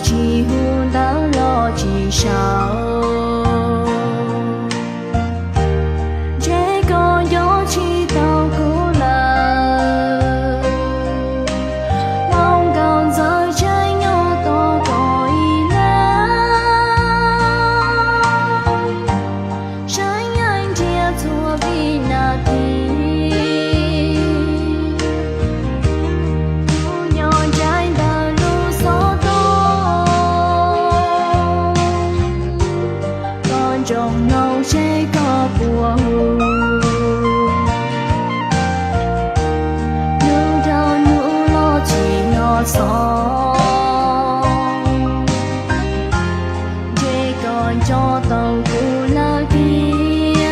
tsis hu ntawv los tsis sau, ntshe koj nco tsis tau kuv lawm. Hluas nkauj ntxawm tseem nyob tos koj ib leeg, seev yeej nrhiav txhua vib nas this. Kuv nyob ncaim ntawm lub xov tooj, koj nco ntsoov mloog seb koj puas hu. Hnub dhau hnub los tsis hnov xov, ntshe koj nco tau kuv lawm tiag.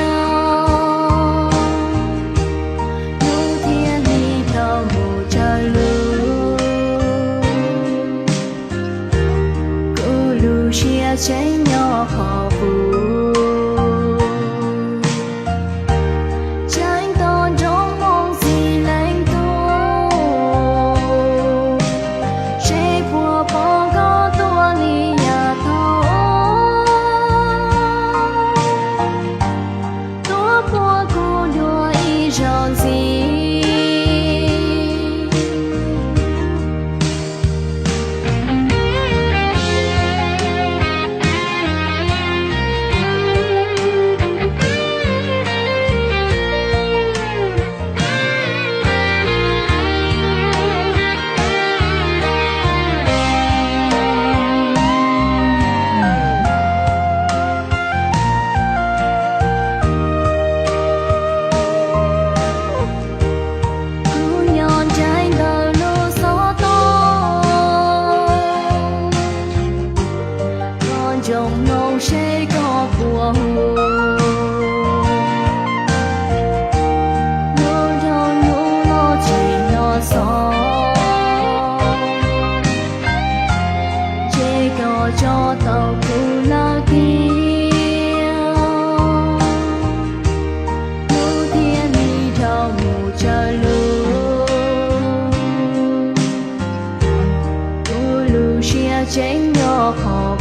Hnub thiab hli dhau mus tsawg lub, kuv lub siab tseem nyob qhov qub. Tseem tos nrov moo txij leej tub, seb puas pom koj tuaj li yav thaud, tuaj puag kuv dua ib zaug ntxiv. Kuv nyob ncaim ntawm lub xov tooj, tos nco moo seb koj puas hu. Hnub dhau hnub los tsis hnov xov, ntshe koj tso tau kuv lawm tiag. Hnub thiab hli dhau mus tsawg lub, kuv lub siab tseem nyob qhov